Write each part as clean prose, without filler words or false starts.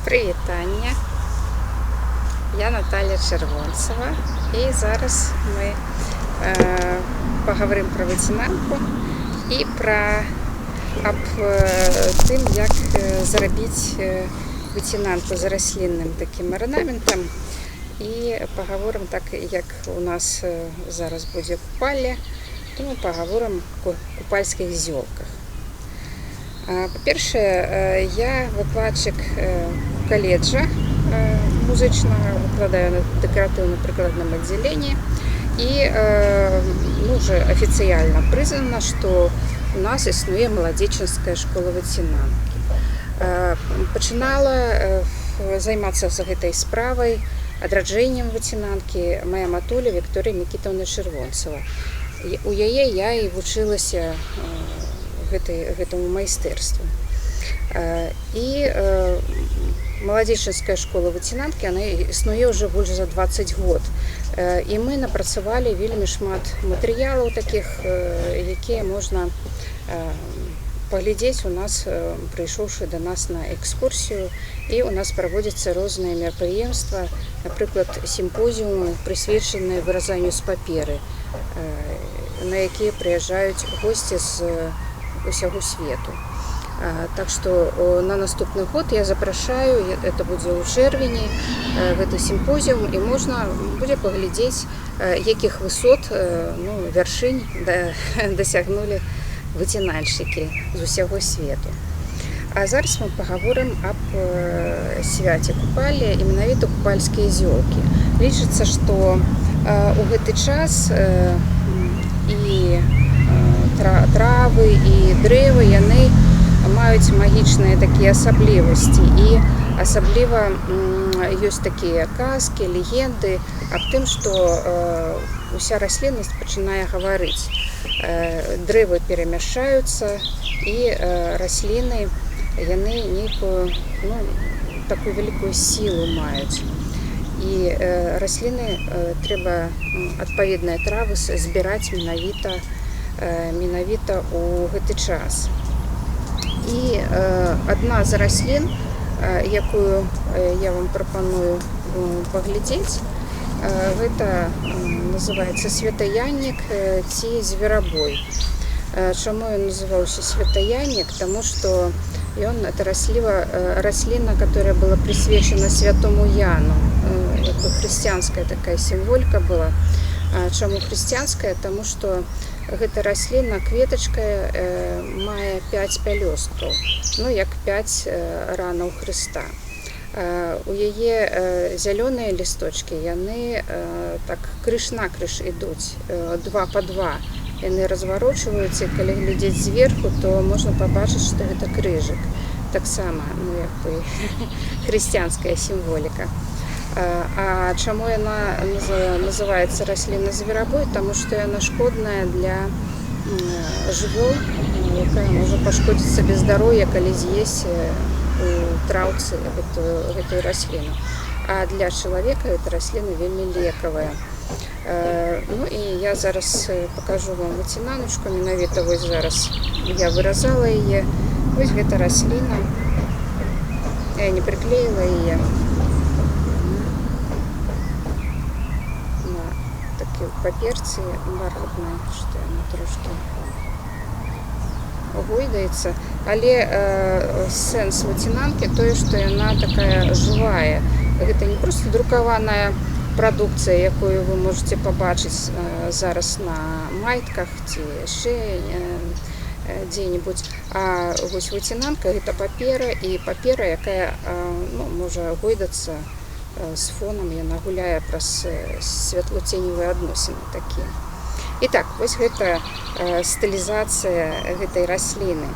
Прывітанне. Я Наталля Чырвонцава, і зараз мы пагаворым пра выцінанку і пра аб тым, як зрабіць выцінанку з раслінным такім арнаментам. І пагаворым так, як у нас зараз будзе Купалле, то мы пагаворым аб купальскіх зёлках. Па-першае, я выкладчык каледжа музычнага, выкладаю на дэкаратыўна-прыкладным аддзяленні. І, ну, ужо афіцыйна прызнана, што у нас існуе Маладзечанская школа выцінанкі. Пачынала займацца з гэтай справай, адраджэннем выцінанкі, моя матуля Вікторыя Мікітаўна Чырвонцава. У яе я і вучылася гэтаму майстэрству. І Маладзечанская школа выцінанкі, она існуе ўжо больш за 20 год. І мы напрацавалі вельмі шмат матэрыялаў такіх, якія можна паглядзець у нас, прыйшоўшы да нас на экскурсію. І у нас праводзяцца розныя мерапрыемства, напрыклад, сімпозіумы, прысвечаныя выразанню з паперы, на якія прыязджаюць госці з усяго свету. Так што на наступны год я запрашаю, это будзе ў чэрвені, гэты сімпозіум, і можна будзе паглядзець, якіх высот, ну, вяршынь дасягнулі выцінальшчыкі з усяго свету. А зараз мы пагаворым аб свяце Купалле і менавіта купальскія зёлкі. Лічыцца, што у гэты час і травы, і дрэвы, яны маюць магічныя такія асаблівасці. І асабліва ёсць такія казкі, легенды аб тым, што уся расліннасць пачынае гаварыць. Дрэвы перамяшчаюцца, і расліны, яны нейкую, ну, такую вялікую сілу маюць. І расліны трэба, адпаведныя травы збіраць менавіта ў гэты час. І адна з раслін, якую я вам прапаную паглядзець, гэта называецца святаяннік ці зверабой. Чаму ён называўся святаяннік? Таму што ён это расліна, которая была прысвечана святому Яну. Як бы хрысціянская такая сімволіка была. Чаму хрысціянская? Таму што гэта расліна, кветачка, мае 5 пялёсткаў, ну, як 5 ранаў Хрыста. У яе зялёныя лісточкі, яны так крыж-накрыж ідуць, два па два. Яны разварочваюцца, і калі глядзець зверху, то можна пабачыць, што гэта крыжык. Таксама, ну, як бы, хрысціянская сімволіка. А чаму яна называецца расліна зверабой? Таму што яна шкодная для жывёл, якая можа пашкодзіць сабе здароўе, калі з'есць у траўцы гэтую расліну. А для чалавека эта расліна вельмі лекавая. Ну і я зараз пакажу вам выцінаначку, менавіта вось зараз я выразала яе. Вось гэта расліна. Я не прыклеіла яе. На такой паперцы бархатнай, што яна трошкі гойдаецца. Але сэнс выцінанкі тое, што яна такая жывая. Гэта не проста друкаваная прадукцыя, якую вы можаце пабачыць зараз на майтках ці яшчэ дзе-небудзь. А вось выцінанка гэта папера, і папера, якая, ну, можа гойдацца з фонам, яна гуляе праз святлоценевыя адносіны такія. І так, вось гэта стылізацыя гэтай расліны,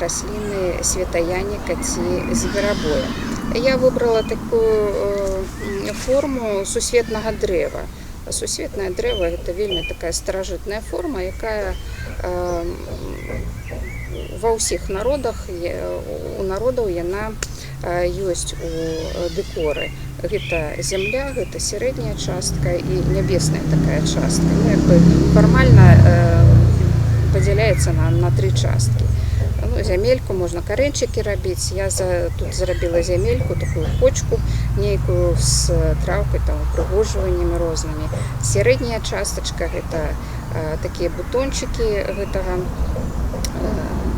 расліны святаяніка ці зверабоя. Я выбрала такую форму сусветнага дрэва. Сусветнае дрэва гэта вельмі такая старажытная форма, якая ва ўсіх народах, у народаў яна ёсць у дэкоры. Гэта зямля, гэта сярэдняя частка і нябесная такая частка. Ну, як бы фармальна падзяляецца на тры часткі. Ну, зямельку, можна карэнчыкі рабіць. Я тут зрабіла зямельку, такую кочку нейкую з траўкай, там, упрыгожваннямі рознымі. Сярэдняя частачка — гэта такія бутончыкі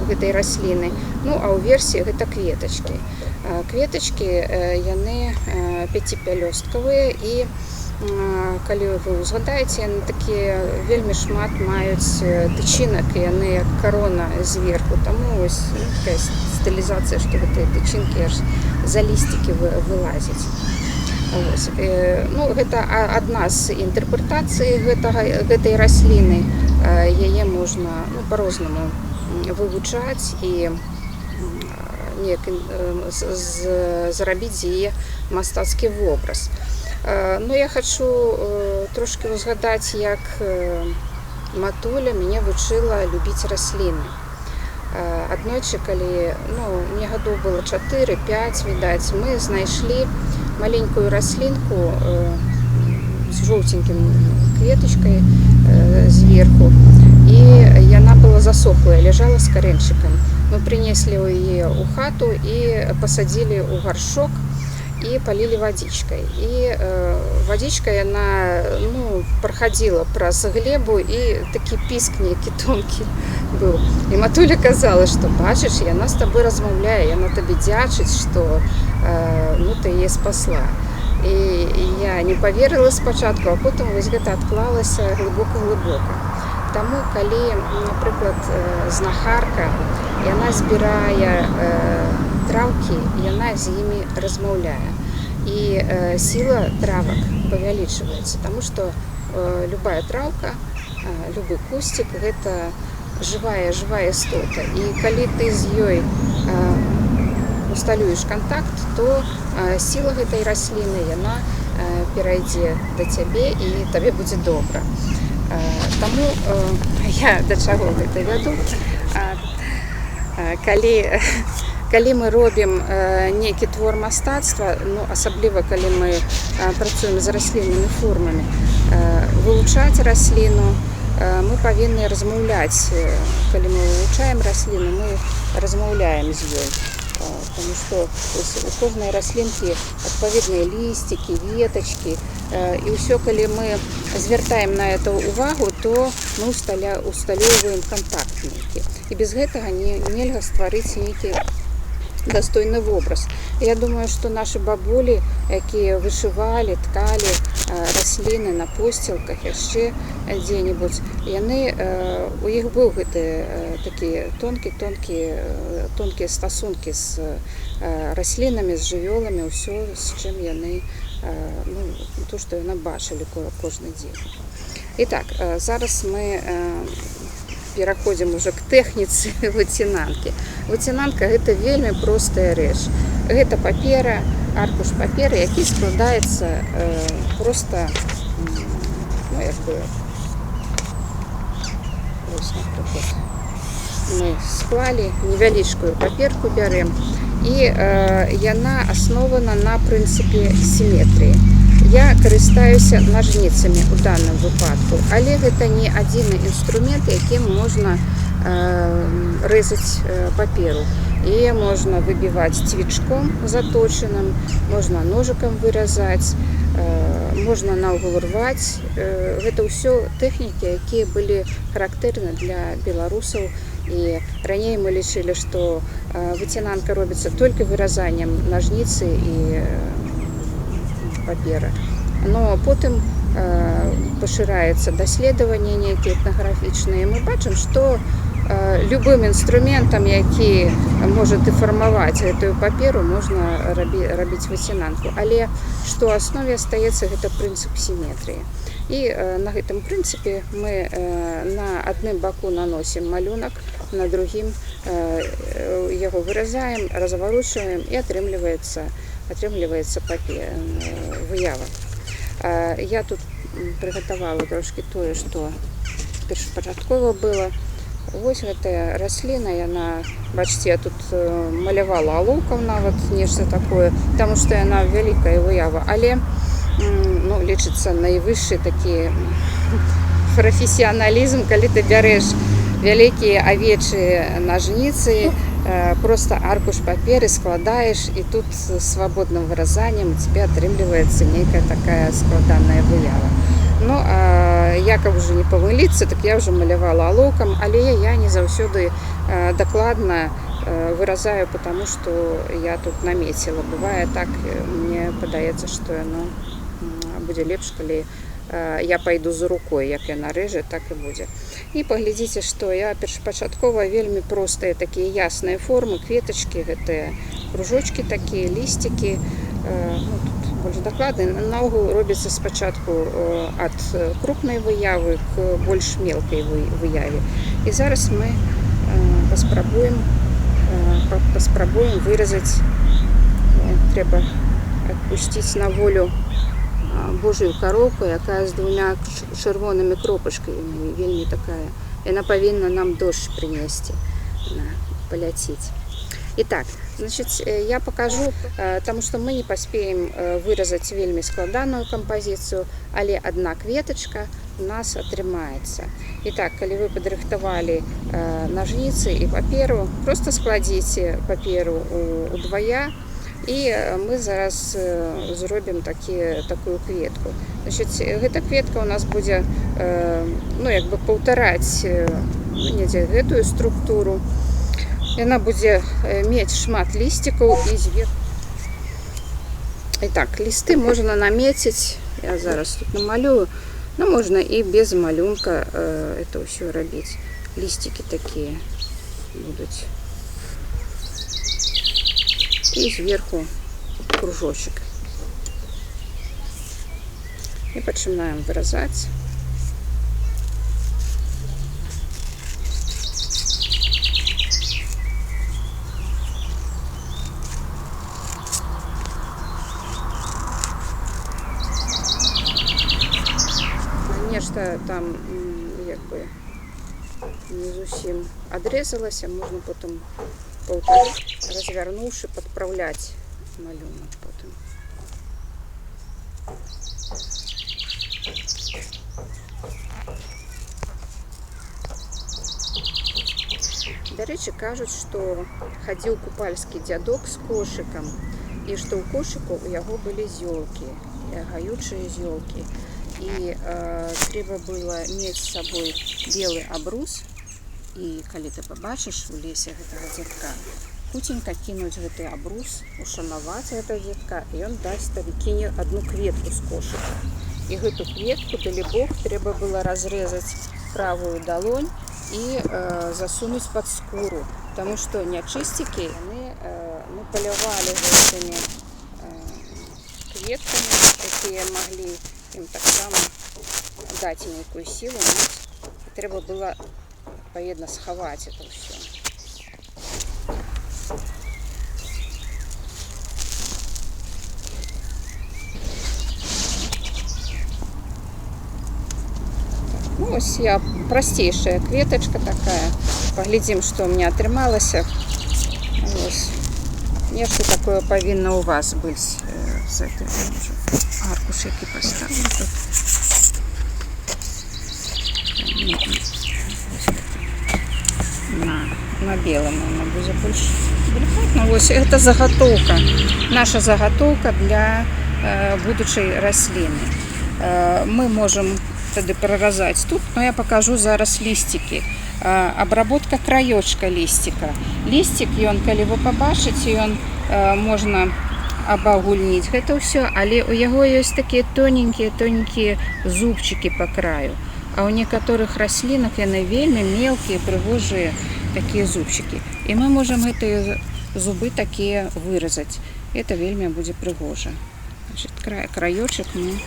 гэтай расліны. Ну, а ўверсе гэта кветачкі. Кветачкі, яны пяціпялёсткавыя і, калі вы ўзгадаеце, яны такія вельмі шмат маюць тычынак, і яны як карона зверху. Таму вось, ну, такая стылізацыя, што гэтыя тычынкі аж за лісцікі вылазяць. Вось. Ну, гэта адна з інтэрпрэтацый гэтай расліны. Яе можна, ну, па-рознаму вывучаць і неяк зрабіць з яе мастацкі вобраз. Ну, я хачу трошкі ўзгадаць, як матуля мяне вучыла любіць расліны. Аднойчы, калі, ну, мне гадоў было 4-5, відаць, мы знайшлі маленькую раслінку з жоўценькім кветачкай зверху, і яна была засохлая, ляжала з карэнчыкам. Мы прынеслі яе ў хату і пасадзілі ў гаршок і палілі вадзічкай. І вадзічка яна, ну, праходзіла праз глебу, і такі піск нейкі тонкі быў. І матуля казала, што, бачыш, яна з табой размаўляе, яна табе дзячыць, што ну, ты яе спасла. І я не паверыла спачатку, а потым вось гэта адклалася глыбока-глыбока. Таму калі, напрыклад, знахарка, яна збірае траўкі, яна з імі размаўляе. І сіла травак павялічваецца, таму што любая траўка, любы кусцік — гэта жывая істота. І калі ты з ёй усталюеш кантакт, то сіла гэтай расліны, яна перайдзе да цябе, і табе будзе добра. Таму я да чаго гэта вяду? Калі мы робім нейкі твор мастацтва, ну, асабліва калі мы працуем з расліннымі формамі, вывучаць расліну, мы павінны размаўляць. Калі мы вывучаем расліну, мы размаўляем з ёй. Потому что вось у кожнай раслінкі адпаведныя лісцікі, ветачкі, і ўсё, калі мы звяртаем на это увагу, то мы усталёўваем кантакт нейкі. І без гэтага нельга стварыць нейкі дастойны вобраз. Я думаю, што нашы бабулі, якія вышывалі, ткалі расліны на посцілках, яшчэ дзе-небудзь, яны, у іх быў гэты такі тонкі тонкі тонкія стасункі з раслінамі, з жывёламі, ўсё, з чым яны, ну, то, што яны бачылі кожны дзень. І так, зараз мы пераходзім уже к тэхніцы выцінанкі. Выцінанка — гэта вельмі простая рэч. Гэта папера, аркуш паперы, які складаецца просто, ну, як бы, вось, напрыклад, мы склалі невялічкую паперку, бярэм, і яна аснована на прынцыпе сіметрыі. Я карыстаюся нажніцамі ў данным выпадку, але гэта не адзіны інструмент, якім можна рэзаць паперу. Яе можна выбіваць цвічком заточаным, можна ножыкам выразаць, можна наогул рваць. Гэта ўсё тэхнікі, якія былі характэрны для беларусаў. І раней мы лічылі, што выцінанка робіцца толькі выразаннем нажніцы і папера. Но потым пашыраецца даследаванне нейкія этнаграфічныя. Мы бачым, што любым інструментам, які можа дэфармаваць гэтую паперу, можна рабіць выцінанку. Але што ў аснове астаецца, гэта прынцып сіметрыі. І на гэтым прынцыпе мы на адным баку наносім малюнак, на другім яго выразаем, разварочваем, і атрымліваецца выява. Я тут прыгатавала трошкі тое, што першапачаткова было. Вось гэтая расліна, яна, бачыце, я тут малявала алоўкам нават нешта такое, таму што яна вялікая выява, але ну, лічыцца найвышшы такі прафесіяналізм, калі ты бярэш вялікія авечыя нажніцы, просто аркуш паперы складаеш, і тут з свабодным выразаннем у тебя атрымліваецца нейкая такая складаная выява. Ну, а я, каб уже не памыліцца, так я уже малявала алоўкам, але я не заўсёды дакладна выразаю, потому что я тут наметила. Бывае так, мне падаецца, што яно будзе лепш, калі я пайду за рукой, як яна рэжа, так і будзе. І паглядзіце, што я першапачаткова вельмі простыя такія ясныя формы, кветачкі, гэтыя кружочки такія, лісцікі, ну, тут больш дакладна. Наогул робіцца спачатку ад крупнай выявы к больш мелкай выяве. І зараз мы паспрабуем выразаць, трэба адпусціць на волю Божую кароўку, якая з двумя чырвонымі кропачкамі, вельмі такая. Яна павінна нам дождж прынесці, она паляціць. Итак, значит, я покажу, потому что мы не паспеем выразаць вельмі складаную кампазіцыю, але одна кветачка у нас атрымаецца. Итак, калі вы падрыхтавалі нажніцы і паперу, просто складзіце паперу удвая, і мы зараз зробім такую кветку. Значит, гэта кветка у нас будзе, ну, як бы паўтараць, ну, недзе гэтую структуру. Яна будзе мець шмат лісцікаў і зверху. Итак, лісты можна намеціць. Я зараз тут намалюю. Но можна і без малюнка это ўсё рабіць. Лісцікі такія будуць. І зверху кружочек. І пачынаем выразаць. Нешта там, як бы не зусім адрезалася, можна потым паўтарыць, развярнуўшы, падпраўляць малюнак потым. Дарэчы, кажуць, што хадзіў купальскі дзядок з кошыкам, і што ў кошыку у яго былі зёлкі, гаючыя зёлкі. І трэба было мець з сабой белы абрус, і калі ты пабачыш у лесе гэтага дзядка, хуценька кінуць гэты абрус, ушанаваць гэтага дзядка, і ён дасць табе, кіне одну кветку з кошыка. І гэту кветку, далібог, трэба было разрэзаць правую далонь і засунуць пад скуру, таму што нячысцікі, яны палявалі гэтымі кветкамі, якія маглі ім таксама даць нейкую сілу, моц. І трэба было, адпаведна, схаваць это ўсё. Ось я простейшая кветочка такая. Поглядим, что у меня атрымалася. Ось. Нешта такое павінна у вас быць, з этой аркуш, які поставлю тут. На белом она будзе больш делікатна. Ось это заготовка. Наша заготовка для будучай расліны. Мы можем тады праразаць тут, но я покажу зараз лісцікі. Обработка краёчка лісціка. Лісцік, ён, калі вы пабачыце, ён, можна абагульніць гэта ўсё, але у яго ёсць такія тоненькія, тоненькія зубчыкі па краю. А ў некаторых раслінах яны вельмі мелкія, прыгожыя такія зубчыкі. І мы можам гэтыя зубы такія выразаць. Это вельмі будзе прыгожа. Значит, краёчак мы...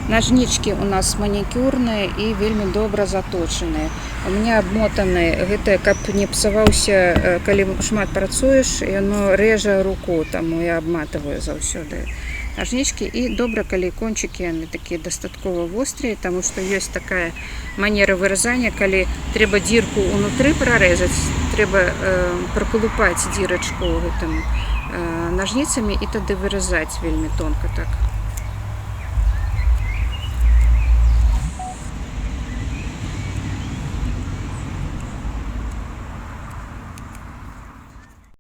Нажнічкі у нас манікюрныя і вельмі добра заточаныя. У меня абмотаны, гэта каб не псаваўся, калі шмат працуеш, яно рэжа руку, таму я абматываю заўсёды нажнічкі. І добра, калі кончыкі яны такія дастаткова вострыя, таму што ёсць такая манера выразання, калі трэба дзірку ўнутры прарэзаць, трэба праколупаць дзірачку гэтым нажніцамі і тады выразаць вельмі тонка так.